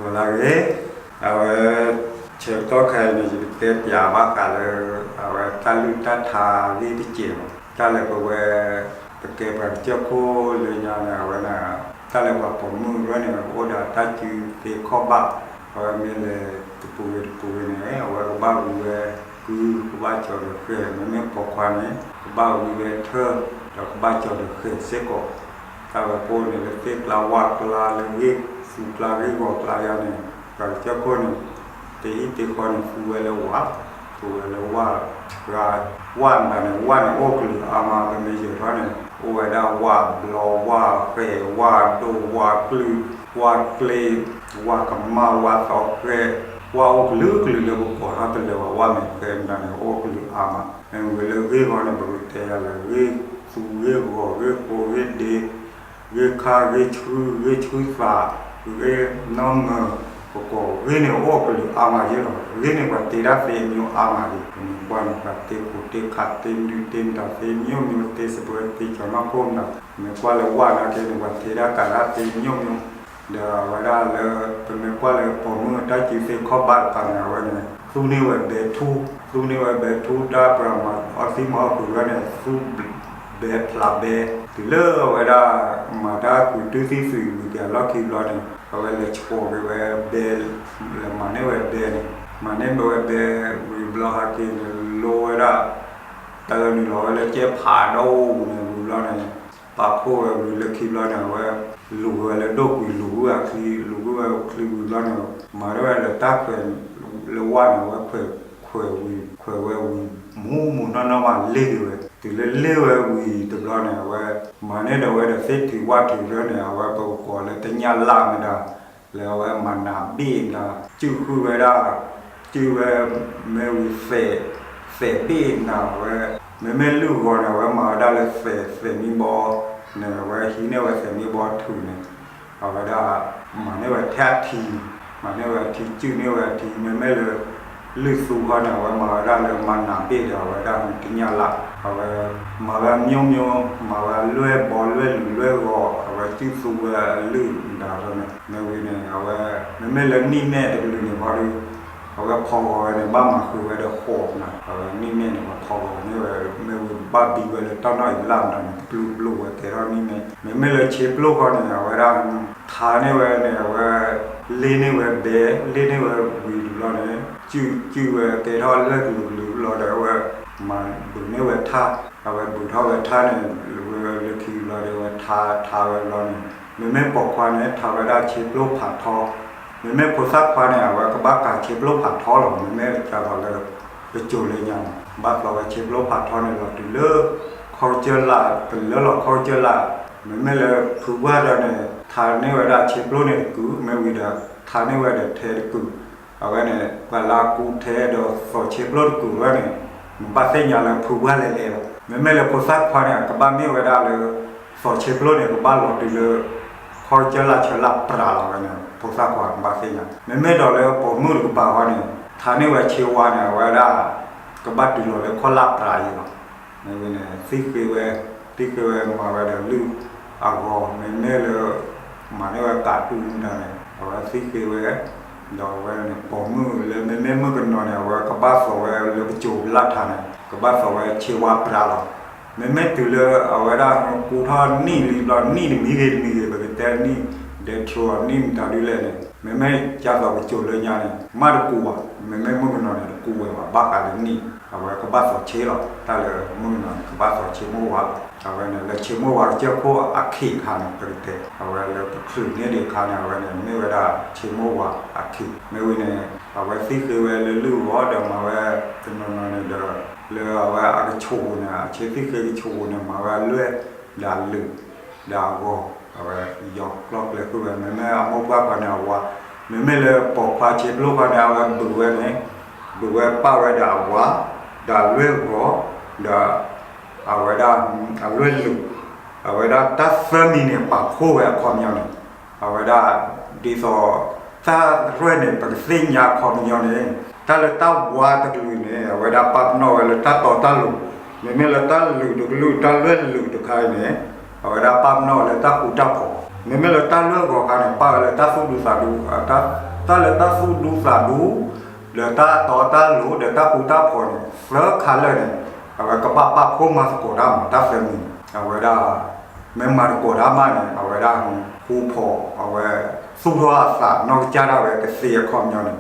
ဂီၤလၢအဂ့ၤ, အဝဲ ဆၢကတီၢ်ခဲအံၤန့ၣ် ယကတဲပၠးဘၣ်ဃးလၢ အဝဲတၢ်လုၢ်တၢ်ထါဂ့ၢ်တစဲးလီၤ. တၢ်လၢပဝဲ ပကဲပှၤကစၢၢ်ခိၣ်လၢညါန့ၣ် အဝဲန့ၣ် တၢ်လၢပှၤပိာ်မုၣ်ဝဲန့ၣ် အိၣ်ဒီးတၢ်စုသ့ခီၣ်ဘၣ်, အဝဲမ့ၢ်လဲၤတပူၤဂ့ၤတပူၤဂ့ၤန့ၣ် အဝဲကဘၣ်ဝံၤဝဲ ကု ကဘၣ်ကၠီၤဒီးဃဲၤ, မ့မ့ၢ်ပိာ်ခွါန့ၣ် ကဘၣ်ဝံၤဝဲထၢၣ် ဒီးကဘၣ်ကၠီၤဒီးဃဲၤစ့ၢ်ကီး. တၢ်ဝဲပအိၣ်န့ၣ် လၢသ့ၣ်ကျါဝၣ်ကျါလၢဂ့ၢ်သူကျါဂ့ၢ်ဂီၤကျါယါန့ၣ် ပှၤကစၢၢ်ခိၣ်န့ၣ် တဟံၣ်တဃီန့ၣ် သူဝဲလၢဝၣ်, သူဝဲလၢဝၣ်, ဝၣ်မတၤန့ၣ် ဝၣ်န့ၣ်အိၣ်ကလုာ်အါမး ပမ့ၢ်ယဲၤထီၣ်န့ၣ် အိၣ်ဝဲဒၣ်ဝၣ်ဘျီ ဝၣ်ဃဲၤ ဝၣ်ဒိၣ် ဝၣ်ကလုၢ် ဝၣ်ကျ့ ဝၣ်ကမၣ် ဝၣ်သီဃဲၤ, ဝၣ်အိၣ်ကလုာ်ကလုာ်လၢပကိးထီၣ်တလၢာ်ဘၣ်, ဝၣ်မ့ၢ်ဃဲၤမတၤန့ၣ် အိၣ်ကလုာ်အါမး. မ့ၢ်ဝံၤလၢဂ့ၢ်ဂီၤန့ၣ် ပကတဲယၤလၢ ဂ့ၢ်သူဂ့ၢ်ဂီၤ ဂ့ၢ်ဖိဂ့ၢ်ဒ့ ဂ့ၢ်ခါ ဂ့ၢ်ဆှု ဂ့ၢ်ဆှုသး ဂ့ၢ်နီၢ်မၢၤ ပကိးဂ့ၢ်န့ၣ်အိၣ်ကလုာ်အါမးယဲလီၤ. ဂ့ၢ်န့ၣ်ပှၤတ့ဒၣ်သ့မံၤအါမးယဲ, ပမ့ၢ်ကွၢ်န့ၣ် ပှၤတ့ခိးတ့ခးတ့နုာ်တ့နတၤသ့မံၤမံၤ တ့စပွဲတ့ကၠီၤနီၢ်ခိၣ်မတၤ, မ့ၢ်ကွၢ်လၢဝၣ်နာ်က့န့ၣ် ပှၤတ့ဒၣ်ကးဒၣ်သ့မံၤမံၤ, ဒီးအဝဲဒၣ်လၢ ပမ့ၢ်ကွၢ်လၢပိာ်မုၣ်တၢ်စုသ့ခီၣ်ဘၣ်တဖၣ်န့ၣ် အဝဲန့ၣ် သူန့ၢ်ဝဲဘဲထူ, သူန့ၢ်ဝဲဘဲထူ တၢ်ပှၤမၤအီသံမၤအီဃုာ်ဝဲန့ၣ် သူ ဘဲဖျးဘဲ, တုၤလၢအဝဲဒၣ် မၤတၢ်ဃုာ်တုၤသံသွံၣ်ဝံၤက့ၤအလီၢ်ခံဘျီန့ၣ် အဝဲလဲၤဆှိးက့ၤဝဲဘဲ, လဲၤမၤန့ၢ်ဝဲဘဲန့ၣ်, မၤန့ၢ်ဝဲဘဲဝံၤဘျီဟဲက့ၤန့ၣ် လိဝဲဒၣ် တၢ်ဂၤနုာ်လီၤဝဲလၢကဲဖးဒီဝူၤန့ၣ် ဝံၤဘျီန့ၣ် ပာ်ဖှိၣ်ဝဲဝံၤလၢခံဘျီန့ၣ် အဝဲ လူၤဝဲလၢဒိၣ်ကွံာ် လူၤဝဲအချံ လူၤဝဲအချံဝံၤဘျီန့ၣ် မၤဒၣ်ဝဲလၢတၢ်ခွဲးလၢဝၣ်န့ၣ် အဝဲခွဲးခွဲးဝံၤ ခွဲးဝဲဝံၤ မူးမူးနီၢ်နီၢ်မးလ့ၢ်က့ၤဝဲ တုၤလၢလ့ၢ်ဝဲဝံၤတဘျီန့ၣ် အဝဲ မၤန့ၢ်ဒီးဝဲဒီးသ့ၣ်ထုးဝၣ်ထုးဖျၢၣ်န့ၣ် အဝဲပကကိးလၢတညၣ်လၣ်မတၤ လၢအဝဲမၤနးဘ့ၣ်နၤ စုၣ်ဃုာ်ဝဲဒၣ် စုၣ်ဝဲ မ့ၢ်ဝံၤသဲး သဲးဘ့ၣ်နၤဝဲ မ့မ့ၢ်လုၢ်ဂီၤန့ၣ် အဝဲမၤဝဲဒၣ်လၢသဲး သဲးမံဘီန့ၣ် အဝဲဟံးန့ၢ်ဝဲသဲးမံဘီထုးန့ၣ် အဝဲဒၣ် မၤန့ၢ်ဝဲထဲအထံ မၤန့ၢ်ဝဲအထံ စုၣ်န့ၢ်ဝဲအထံ မ့မ့ၢ်လၢ လုၢ်သူဃီန့ၣ် အဝဲမၤဝဲဒၣ်လၢမၤနးဘ့ၣ်ဒီး အဝဲဒၣ်တညၣ်လၣ် အဝဲ မၤဝဲမျိုးမျိုး မၤဝဲလွဲၢ်ဘီလွဲၢ်လူၤလွဲၢ်ဂီၤ အဝဲစုၣ်သူဝဲအလုၢ်မတၤန့ၣ် မ့ၢ်ဝံၤန့ၣ် အဝဲ မ့မ့ၢ်လၢနံၣ်နဲၣ်တကလုာ်န့ၣ်ခီဒီး အဝဲဖီဂီၤဝဲန့ၣ် ဘၣ်မၤဃုာ်ဝဲဒီးဃိးနၤ အဝဲနံၣ်နဲၣ်န့ၣ် ပှၤဖီဂီၤန့ၢ်ဝဲ မ့ၢ်ဝံၤဘၣ်ဘံဝဲလၢတၢ်နီၣ်အံၤလၢမတၤန့ၣ် တပျုၢ်ပျိၢ်ဝဲကဲထီၣ်နံၣ်နဲၣ် မ့မ့ၢ်လၢဆ့ပျိခီန့ၣ် အဝဲဒၣ် ထါန့ၢ်ဝဲန့ၣ် အဝဲ လ့န့ၢ်ဝဲဘဲ လ့န့ၢ်ဝဲဝံၤတဘျီန့ၣ် စုၣ် စုၣ်ဝဲကဲထီၣ်လွဲၢ်ကလုာ်ကလုာ်ဘျီဒီး အဝဲ မၤဘုးန့ၢ်ဝဲထါ အဝဲဘုးထီၣ်ဝဲထါန့ၣ် ဝဲလၢခံဘျီဒီး အဝဲထါ ထါဝဲဘျီန့ၣ် မ့မ့ၢ်ပိာ်ခွါန့ၣ် ထါဝဲဒၣ်ဆ့ပျိဖးထီ မ့မ့ၢ်ဖိသၣ်ခွါန့ၣ် အဝဲကဘၣ်ကးဆ့ပျိဖးထီလီၤ. မ့မ့ၢ်ကၢ်သိးလၢ ပစိၤလၢညါန့ၣ် ဘၣ်သိးဝဲဆ့ပျိဖးထီန့ၣ် လီၤတုၤလၢ ခီကစၢၢ်လၢ် ပလၢလီၤခီကစၢၢ်လၢ် မ့မ့ၢ်လၢဖုပှၢ်ဒီးန့ၣ် ထါန့ၢ်ဝဲဒၣ်ဆ့ပျိန့ၣ်တကုာ် မ့ၢ်ဝံၤဒီး ထါန့ၢ်ဝဲဒီးထဲတကုာ် အဝဲန့ၣ် ပှၤလၢအကူထဲဒီးသီၣ်ဆ့ပျိတကုာ်ဝဲန့ၣ် နဘၣ်သ့ၣ်ညါလၢဖုပှၢ်လဲၤလဲၤလီၤ. မ့မ့ၢ်လၢဖိသၣ်ခွါန့ၣ် ကဘၣ်မ့ၢ်ဝဲဒၣ်လၢ သီၣ်ဆ့ပျိန့ၣ် ကဘၣ်လီၤတုၤလၢ ခီကစၢၢ်လၢ်ဆၢလၢ်ပြးလီၤဝဲန့ၣ် ဖိသၣ်ခွါကဘၣ်သ့ၣ်ညါ မ့မ့ၢ်ဒီးလၢပိာ်မုၣ်တကပၤဃီန့ၣ် ထါန့ၢ်ဝဲဆ့ဝါန့ၣ် အဝဲဒၣ် ကဘၣ်တုၤလီၤလၢခီၣ်လၢ်ပြးအံၤလီၤ. မ့ၢ်ဝံၤန့ၣ် သံဃ့ဝဲ သံဃ့ဝဲမၤဝဲဒီးလုၢ်အဂီၤ မ့မ့ၢ်လၢ မၤန့ၢ်ဝဲကးတူၢ်မတၤန့ၣ် အဝဲသံဃ့ဝဲ ဒီးအဝဲန့ၣ် ပိာ်မုၣ်လၢမ့မ့ၢ်မုၣ်ကနီၤန့ၣ် အဝဲကဘၣ်သိးဝဲလၢကစိၤလၢ်ထါန့ၣ် ကဘၣ်သိးဝဲဆ့ဝါပြးလီၤ. မ့မ့ၢ်တုၤလၢအဝဲဒၣ်ကူထီၣ်နံၣ်လံဘျီ နံၣ်တမံၤဂ့ၤတမံၤဂ့ၤ ပကတဲနံၣ် ဒဲးထြီၤနံၣ်မတၤဒ်လဲၣ်န့ၣ် မ့မ့ၢ်ကၢ်သိးကစိၤလၢညါန့ၣ် မ့ၢ်တကူးဘၣ် မ့မ့ၢ်မုၣ်ကနီၤန့ၣ် တကူးဝဲဘၣ် ဘၣ်ဃးလၢနံၣ် အဝဲကဘၣ်သိးဆ့လီၤ. တၢ်လၢမုၣ်ကနီၤန့ၣ် ကဘၣ်သိးဆ့မိၢ်ဝၤလီၤ. အဝဲန့ၣ်လၢဆ့မိၢ်ဝၤကစၢၢ်ခိၣ်အခ့အခါန့ၣ် ပကတဲ အဝဲလၢပချုးန့ၢ်ဒံးအခါန့ၣ် အဝဲန့ၣ် မ့ၢ်ဝဲဒၣ်ဆ့မိၢ်ဝၤအခ့ မ့ၢ်ဝံၤန့ၣ် အဝဲသံဃ့ဝဲလၢလုၢ်အဂီၤဒီးမၤဝဲ တနီၤနီၤန့ၣ်ဒီး လၢအဝဲအကဆိးပူၤန့ၣ် အဆ့သံဃ့ကဆိးပူၤန့ၣ် မၤဝဲအလွဲၢ် ဒီးအလုၢ် ဒီးအဂီၤ အဝဲယီၤကျီၢ်ကျဲဃုာ်ဝဲ မ့မ့ၢ်အမိၢ်ပှၢ်ခီန့ၣ် အဝၤ မ့မ့ၢ်လၢပိာ်ခွါဆ့ပျိခီန့ၣ် အဝဲဘုးဝဲန့ၣ် ဘုးဝဲပာ်ဝဲဒီးအဝၤ ဒီးအလွဲၢ်ဂီၤ ဒီး အဝဲဒၣ် အလွဲၢ်လုၢ် အဝဲဒၣ်တၢ်သၢမံၤန့ၣ် ပာ်ဖှိၣ်ဝဲအခီပညီန့ၣ် အဝဲဒၣ် ဒ်သိး တၢ်ရဲၣ်န့ၣ် ပကသ့ၣ်ညါအခီပညီန့ၣ် တၢ်လၢတၢ်ဝါတကလုာ်န့ၣ် အဝဲဒၣ်ပာ်ပနီၣ်ဝဲလၢတၢ်တီတၢ်လိၤ မ့မ့ၢ်လၢတၢ်လုၢ်တကလုာ် တၢ်လွဲၢ်လုၢ်တခါအံၤန့ၣ် အဝဲဒၣ်ပာ်ပနီၣ်ဝဲလၢတၢ်ဃူတၢ်ဖိး မ့မ့ၢ်လၢတၢ်လွဲၢ်ဂီၤခါန့ၣ် ပာ်ဝဲလၢတၢ်သူၣ်ဒူသးဒူ, တၢ်လၢတၢ်သူၣ်ဒူသးဒူ ဒီးတၢ်တီတၢ်လိၤ ဒီးတၢ်ဃူတၢ်ဖိးန့ၣ် သၢခါလၢာ်န့ၣ် အဝဲကဘၣ်ပာ်ဖှိၣ်မၤသကိးတၢ်မး တၢ်သၢမံၤန့ၣ် အဝဲဒၣ် မ့ၢ်မၤသကိးတၢ်မးန့ၣ် အဝဲဒၣ် ဃူဖိး အဝဲသူၣ်ထီၣ်အသးနီၢ်ကစၢ်ဒၣ်ဝဲကသ့အခီပညီန့ၣ်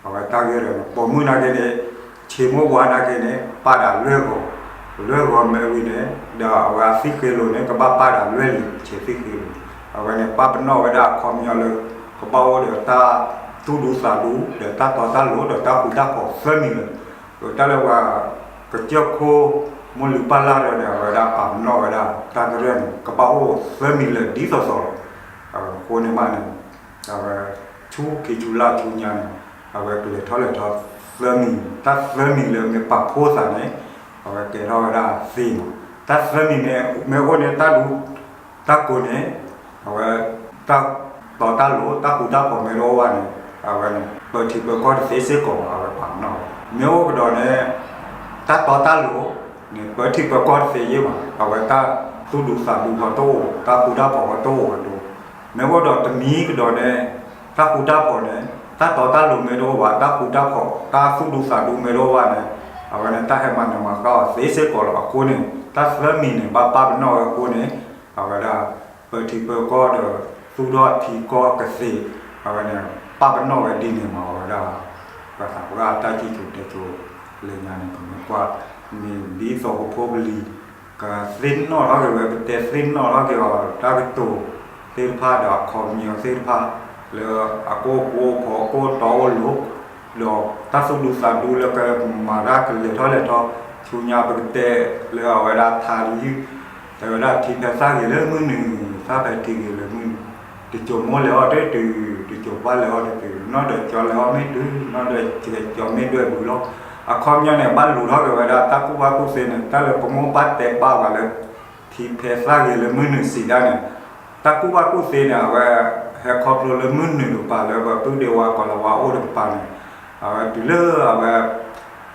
အဝဲတၢ်ဂ့ၢ်ဒီး ပိာ်မုၣ်နာ်က့န့ၣ် ဆ့မိၢ်ဝါနာ်က့န့ၣ် ပာ်ဒၣ်လွဲၢ်ဂီၤ, လွဲၢ်ဂီၤမ့ၢ်ဝံၤန့ၣ် ဒီးအဝဲအသွံၣ်ဃ့လိၤန့ၣ် ကဘၣ်ပာ်ဒၣ်လွဲၢ်လံၤ ဆ့သွံၣ်ဃ့လိၤ, အဝဲန့ၣ် ပာ်ပနီၣ်ဝဲဒၣ်အခီပညီလၢ ကဘၣ်အိၣ်ဒီးတၢ်သူၣ်ဒူသးဒူ ဒီးတၢ်တီတၢ်လိၤ ဒီးတၢ်ဃူတၢ်ဖိးသၢမံၤလၢာ်, ဒီးတၢ်လၢပှၤ ကစၢၢ်ခိၣ် မိၢ်လုၢ်ပၢ်လၢ်ဒီးန့ၣ် အဝဲဒၣ်ပာ်ပနီၣ်ဝဲဒၣ် တၢ်တရၢၢ်န့ၣ် ကဘၣ်အိၣ်သၢမံၤလၢာ်ဒ်သိးသိးလီၤ. အဃိန့ၣ်မးန့ၣ် အဝဲ ဆူခံဆူလါဆူညါန့ၣ် အဝဲကလဲၤထီၣ်လဲၤထီသၢမံၤ, တၢ်သၢမံၤလၢမ့ၢ်ပာ်ဖှိၣ်သးန့ၣ် အဝဲကဲထီၣ်ဝဲဒၣ်သ့မး, တၢ်သၢမံၤန့ၣ် မ့ၢ်အိၣ်န့ၣ်တၢ်ဒူ တၢ်ကိးန့ၣ် အဝဲ တၢ်တီတၢ်လိၤ တၢ်ဃူတၢ်ဖိးမ့ၢ်တအိၣ်ဘၣ်န့ၣ် အဝဲန့ၣ် ပၢထံပၢကီၢ်တသ့စ့ၢ်ကီးဘၣ် အဝဲပာ်ပနီၣ်ဝဲ, မ့ၢ်အိၣ်ကဒီးန့ၣ် တၢ်တီတၢ်လိၤန့ၣ် ပၢထံပၢကီၢ်တသ့ယ့ၢ်ဘၣ်, အဝဲတၢ်သူၣ်ဒူသးဒူဃီတအိၣ်, တၢ်ဃူတၢ်ဖိးဃီတအိၣ်ဝဲဒိၣ်, မ့ၢ်အိၣ်ဒီးတမံၤကဒီးန့ၣ် တၢ်ဃူတၢ်ဖိးန့ၣ် တၢ်တီတၢ်လိၤမ့ၢ်တအိၣ်ဘၣ်, တၢ်ဃူတၢ်ဖိး တၢ်သူၣ်ဒူသးဒူမ့ၢ်တအိၣ်ဘၣ်န့ၣ် အဝဲန့ၣ် တၢ်ဟဲမၤနၢၤမၤဃၣ်အီၤသ့စ့ၢ်ကီးလီၤ. အဃိန့ၣ် တၢ်သၢမံၤန့ၣ် ဘၣ်ပာ်ပနီၣ်ဝဲအဃိန့ၣ် အဝဲဒၣ် ပၢထံပၢကီၢ်ဒီး သူၣ်ထီၣ်ထံကီၢ်ကသ့, အဝဲန့ၣ် ပာ်ပနီၣ်ဝဲဒ်န့ၣ်မး အဝဲဒၣ် ပှၤသးပှၢ်တၢ်စံၣ်စိၤတဲစိၤလၢညါန့ၣ် ပမ့ၢ်ကွၢ် မ့ၢ်ဒ်သိးပဖိပလံၤ ကသ့ၣ်နီၣ်ထီၣ်က့ၤဝဲ ပတဲသ့ၣ်နီၣ်ထီၣ်က့ၤအီၤ တၢ်ကတိၤသ့ၣ်တဖၣ်ဒီးအခီပညီသ့ၣ်တဖၣ် လၢအကအိၣ်ဃူအိၣ်ဖိး ကအိၣ်တီအိၣ်လိၤ ဒီးတၢ်သူၣ်ဒူသးဒူလၢကမၤတၢ်ကလဲၤထီၣ်လဲၤထီ ဆူညါပကတဲလၢအဝဲဒၣ်ထါတယုၢ် တဲဝဲဒၣ်ထံဖဲသၣ်ဂ့ၤလၢမုၢ်နုာ်, သၣ်ဖဲထံဂ့ၤလၢမုၢ်နုာ်, တစိၤမိၢ်လဲၤအီၣ်တတုၤ, တစိၤပှၢ်လဲၤအီၣ်တတုၤ, နီၢ်ဒီးကၠီလဲၤအီၣ်မ့ၢ်တုၤ, နီၢ်ဒီးကၠီမ့ၢ်ဒွဲၣ်ဘုလီၤ. အခီပညီန့ၣ် ဘၣ်လူၤထီၣ်က့ၤဝဲဒၣ်တၢ်ကူၣ်ဘၣ်ကူၣ်သ့န့ၣ် တၢ်လၢပမိၢ်ပၢ်တဲဘၣ်ပှၤလၢ ထံဖဲသၣ်ဂ့ၤလၢမုၢ်နုာ်စံးဒၣ်န့ၣ် တၢ်ကူၣ်ဘၣ်ကူၣ်သ့န့ၣ် အဝဲ ဟဲခီဖျိလၢမုၢ်နုာ်တကပၤလၢပပုၢ်ဒ့ဝဲကီၤလၤဝါအိၣ်တကပၤန့ၣ် အဝဲတုၤလၢအဝဲ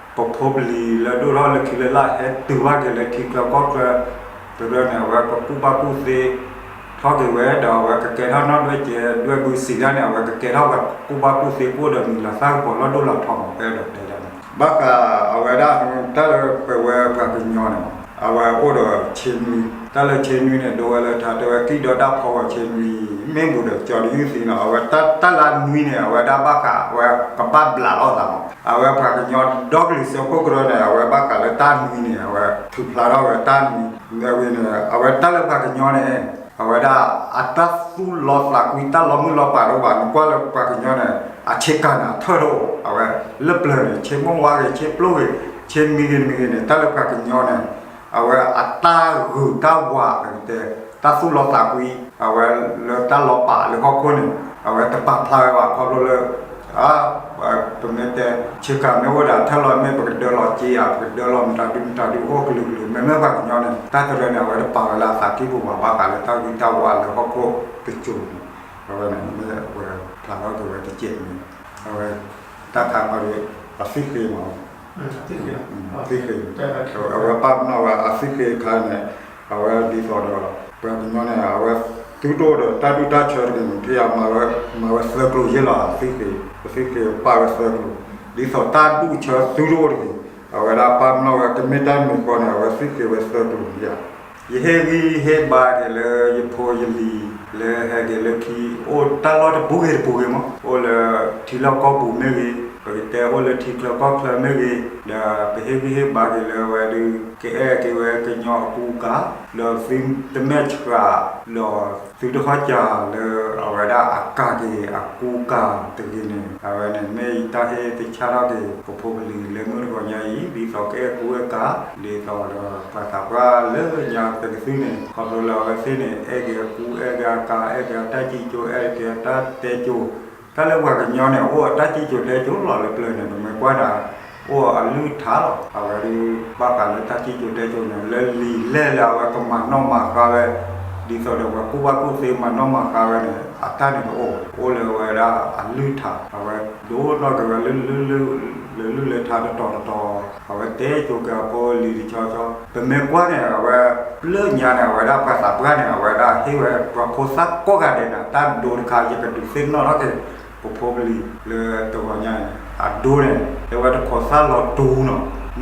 ပဖိပလံၤလၢဒိၣ်ထီၣ်လၢခံလၢလၢ် ဟဲတုၤဘၣ်က့ၤလၢထံချၢကီၢ်ချၢ တရၢန့ၣ် အဝဲကကူၣ်ဘၣ်ကူၣ်သ့ ထီၣ်က့ၤဝဲ ဒီးအဝဲကကဲထီၣ်နီၢ်ဒွဲၣ်စဲးဒွဲၣ်ဘုစံးဒၣ်န့ၣ် အဝဲကကဲထီၣ်ပှၤကူၣ်ဘၣ်ကူၣ်သ့ ကအိၣ်ဒီးမုာ်လၤသၣ်ကပီၤလီၢ်ဒိၣ်လီၢ်ထီမး ကအဲၣ်ဒိးတဲဒၣ်န့ၣ် ဘၣ်ဃးအဝဲဒၣ် တၢ်လၢပဝဲပှၤကညီန့ၣ် အဝဲအိၣ်ဒီးဆ့နွံ, တၢ်လၢဆ့နွံန့ၣ် ဒိဝဲလၢထါတဲဝဲကံၣ်ဒီဒၣ်ဖီဝဲဆ့နွံ မ့ၢ်ဘူးဒီးကၠီတယုၢ်သံန့ၣ် အဝဲတၢ်လၢနွံန့ၣ် အဝဲဒၣ်ဘၣ်ဃး အဝဲကဘၣ်ဘျးလီၤသးမး အဝဲပှၤကညီဒီကလုာ်စၢဖှိၣ်ကရၢန့ၣ် အဝဲဘၣ်ဃးလၢတၢ်နွံန့ၣ် အဝဲထုးဖျါထီၣ်ဝဲတၢ်နွံ ဝဲန့ၣ် အဝဲတၢ်လၢပှၤကညီန့ၣ် အဝဲဒၣ်အတၢ်သူၣ်လီသးကွံ တၢ်လီၤမုၢ်လီၤပၤတအိၣ်ဘၣ် နကွၢ်လၢပှၤကညီန့ၣ် အဆ့ကၤန့ၣ် အထၢၣ်တအိၣ် အဝဲလၢပျၢၤန့ၣ် ဆ့မိၢ်ဝါဂ့ၤ ဆ့ပျိၢ်ဂ့ၤ ဆ့နွံဂ့ၤ နွံဂ့ၤန့ၣ် တၢ်လၢပှၤကညီန့ၣ် အဝဲအတၢ်ဂုၤတၢ်ဝၤ ပကတဲ တၢ်သူၣ်လီသးကွံ အဝဲလၢတၢ်လီၤပာ်လၢဟီၣ်ခိၣ်န့ၣ် အဝဲတပာ်ဖျါဝဲဘၣ် ခီဖျိလၢ ပမ့ၢ်တဲ ဆ့ကၤမ့ၢ်အိၣ်ဒီးထၢၣ်လီၤ မ့ၢ်ပကဒၢလီၤစ့ဧါ ပကဒၢလီၤမတၤဒုမတၤဒုအိၣ်ကလုာ်ကလုာ် မ့မ့ၢ်ပှၤကညီန့ၣ် တၢ်တရၢန့ၣ် အဝဲတပာ်ဝဲလၢအသးကံၢ်ပူၤဘၣ် ဘၣ်ဃးလၢတၢ်ဂံၢ်တၢ်ဝါလၢဟီၣ်ခိၣ်တစိၤန့ၣ် အဝဲန့ၣ်မ့ၢ်အဝဲဖျါထီၣ်က့ၤဝဲတစဲးန့ၣ် အဝဲ တၢ်ခါခီဒီး အသွံၣ်ဃ့မး သွံၣ်ဃ့ အဝဲပာ်ပနီၣ်ဝဲအသွံၣ်ဃ့အခါန့ၣ် အဝဲဒ်သိးဒီး ပှၤကညီန့ၣ် အဝဲသုတအိၣ်ဒီးတၢ်ဒူၣ်တၢ်ဆၢတဂ့ၤန့ၣ် ဖဲအမၤဝဲ မၤဝဲသၢကျိၤယ့ၢ်လီၤ အသွံၣ်ဃ့ အသွံၣ်ဃ့ပာ်ဝဲသၢကျိၤ ဒ်သိးတၢ်ဒူၣ်ဆၢသုတအိၣ်တဂ့ၤ အဝဲဒၣ်ပာ်ပနီၣ်ဝဲကမ့ၢ်တၢ်မံၤဃီန့ၣ် အဝဲသွံၣ်ဃ့ဝဲသၢကျိၤန့ၣ် ယဟ့ၣ်ဂံၢ်ဟ့ၣ်ဘါက့ၤလၢယဖိယလံၤ လၢဟဲက့ၤလၢခံ အိၣ်တၢ်လီၢ်တပူၤဂ့ၤတပူၤဂ့ၤမး အိၣ်လၢထံလီၢ်ကီၢ်ပူၤမ့ၢ်ဂ့ၤ ပကတဲအိၣ်လၢထံချၢကီၢ်ချၢမ့ၢ်ဂ့ၤ ဒီးပဟ့ၣ်ဂံၢ်ဟ့ၣ်ဘါက့ၤလၢအဝဲဒုး ကအဲၣ်က့ၤဝဲကညီအကူအကၤ ဒီးသုတမဲာ်ဆှး ဒီးသုတခီၣ်ကၤလၢအဝဲဒၣ်အကၤက့ၤအကူအကၤတဂ့ၤန့ၣ် အဝဲန့ၣ်မ့ၢ်ယတၢ်ဟ့ၣ်သ့ၣ်ဆၣ်ထီၣ်က့ၤ ပဖိပလံၤလၢမုၢ်တဂီၤညါအံၤ ဒ်သိးကအဲၣ်ကူအဲၣ်ကၤ ဒ်သိးဒီးပှၤသးပှၢ်လၢညါတကသုၣ်န့ၣ် ခီဖျိလၢအဝဲသ့ၣ်န့ၣ် အဲၣ်က့ၤအကူအဲၣ်က့ၤအကၤ အဲၣ်က့ၤအတၢ်စံၣ်စိၤ အဲၣ်က့ၤအတၢ်တဲစိၤ တၢ်လၢပှၤကညီန့ၣ် အိၣ်အတၢ်စံၣ်စိၤတဲစိၤလီၤလၢပျၢၤန့ၣ် ပမ့ၢ်ကွၢ်ဒၣ် အိၣ်အလုၢ်ထါလီၤ အဝဲဒုး ဘၣ်ဃးလၢတၢ်စံၣ်စိၤတဲစိၤန့ၣ် လၢလံာ်လဲၢ်လၢအဝဲကမၤနီၣ်မၤဃါဝဲ ဒ်သိးဒီးပှၤကူၣ်ဘၣ်ကူၣ်သ့မၤနီၣ်မၤဃါဝဲန့ၣ် အတၢ်န့ၣ်တအိၣ်ဘၣ်, အိၣ်လၢဝဲဒၣ်အလုၢ်ထါ, အဝဲဒိၣ်ထီၣ်က့ၤဝဲလၢ လၢလုၢ်လၢထါတတီၤတတီၤ, အဝဲတဲကၠိက့ၤအဖိလံၤတဆီဆီ, ပမ့ၢ်ကွၢ်န့ၣ် အဝဲ ပျၢၢ်ညါန့ၣ် အဝဲဒၣ်ပှၤသးပှၢ်န့ၣ် အဝဲဒၣ်ဟ့ၣ်ဝဲပှၤဖိသၣ်ကိးဂၤဒဲးန့ၣ် တၢ်ဒိတခါ ယကဒုးသ့ၣ်နီၣ်ထီၣ်က့ၤ ပဖိပလံၤလၢတဂီၤညါန့ၣ် အဒိန့ၣ် တဲဝဲတခိးသၣ်လီၤတူနီၤ,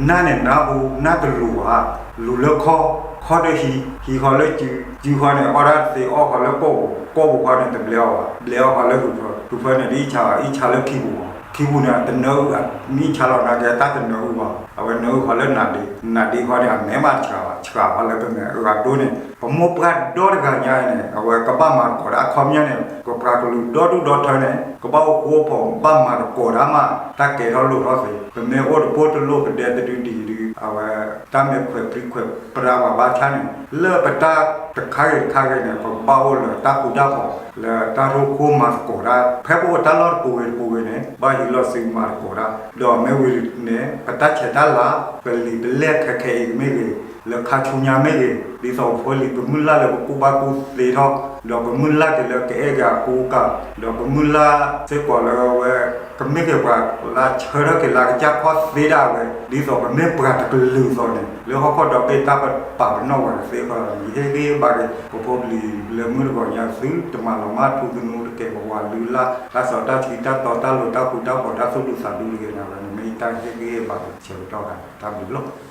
နၢ်န့ၣ်နၢ်ဟူ နၢ်တလူၤဘၣ်, လူၤလၢခီၣ်, ခီၣ်ဒီးဟံး, ဟံးဃီလၢစု, စုဃီန့ၣ် အီၣ်ဒၣ်တသ့ အီၣ်ဃီလၢကိာ်ပူၤ, ကိာ်ပူၤဃီန့ၣ် တဘျဲးအီၣ်ဘၣ်, ဘျဲးအီၣ်ဃီလၢဟုးဖၢ, ဟုးဖၢန့ၣ် ဒ်အံၣ်ဆါဘၣ်, အံၣ်ဆါလၢခံပူၤဘၣ်, ခံပူၤန့ၣ် တနၢအုၣ်, မ့ၢ်အံၣ်ဆါလီၤနာ်က့ တၢ်တနၢအုၣ်ဘၣ်, အဝဲနၢအုၣ်ဃီလၢနးဒ့, နးဒ့ဃီန့ၣ် အမဲာ်မးတဆှးဘၣ်, ဆှးဃီလၢပမဲာ်အဂၤဒိန့ၣ် ပမိၢ်ပှၢ်ဒီတဂၤညါအံၤန့ၣ် အဝဲကဘၣ်မၤသကိးတၢ်အခီပညီန့ၣ် ပပှၤကလုာ်ဒီဒူၣ်ဒီထၢန့ၣ် ကဘၣ်အိၣ်ဃူအိၣ်ဖိး ဘၣ်မၤသကိးတၢ်မး တၢ်ကဲထီၣ်လိၣ်ထီၣ်သ့, ပမ့ၢ်အိၣ်တပိၢ်တလိၣ် ပဒဲတဒုဒံးဒု အဝဲ တၢ်မ့ၢ်ခွဲးပြံခွဲးပြါပှၤဘၣ်ဆၣ်န့ၣ် လၢပတၢ်တခါဂ့ၤတခါဂ့ၤန့ၣ် ပကဘၣ်အိၣ်လၢတၢ်ဃူတၢ်ဖိး လၢတၢ်ရိၣ်ခိၣ်မၤသကိးတၢ် ဖဲပအိၣ်တၢ်လီၢ်တပူၤဂ့ၤတပူၤဂ့ၤန့ၣ် ဘၣ်ဟံးလီၤစုမၤသကိးတၢ် ဒီးမ့ၢ်ဝံၤန့ၣ် ပတၢ်ဆဲးတၢ်လၤ ပလံာ်ပလဲၢ်ခဲခဲအံၤကမ့ၢ်ဂ့ၤ လၢခါဆူညါမ့ၢ်ဂ့ၤ ဒ်သိးပဖိလံၤ ပမုၢ်လၢ်လၢပကူၣ်ဘၣ်ကူၣ်သ့ထီၣ် ဒီးပမုၢ်လၢ်က့ၤလၢကအဲၣ်က့ၤအကူအကၤ ဒီးပမုၢ်လၢ်စ့ၢ်ကီးလၢဝဲ ကမ့ၢ်က့ၤပှၤလၢဆၢထၢၣ်က့ၤလၢကစၢ်ခီၣ်သ့ဒၣ်ဝဲ ဒ်သိးပမ့ၢ်ပှၤတကလုာ်အသိးန့ၣ် လၢဟီၣ်ခိၣ်ဒီဘ့ၣ်တၢ်ပပာ်ပနီၣ်ဝဲတသ့အဃိ ယဟ့ၣ်ဂံၢ်ဟ့ၣ်ဘါက့ၤ ပဖိပလံၤလၢမုၢ်တဂီၤညါသု တမၤလီၤမၢ်ထူသနူတကဲ ပဝၤလုၢ်လၢ် တၢ်စီတၢ်ဆှံတၢ်တီတၢ်လိၤတၢ်ဃူတၢ်ဖိးတၢ်သူၣ်ဒူသးဒူတဂ့ၤန့ၣ်ဝဲန့ၣ် မ့ၢ်ယတၢ်ဟ့ၣ်ဂံၢ်ဟ့ၣ်ဘါက့ၤဆၢကတီၢ်ဂၤ တၢ်ဘျုးလီၤ.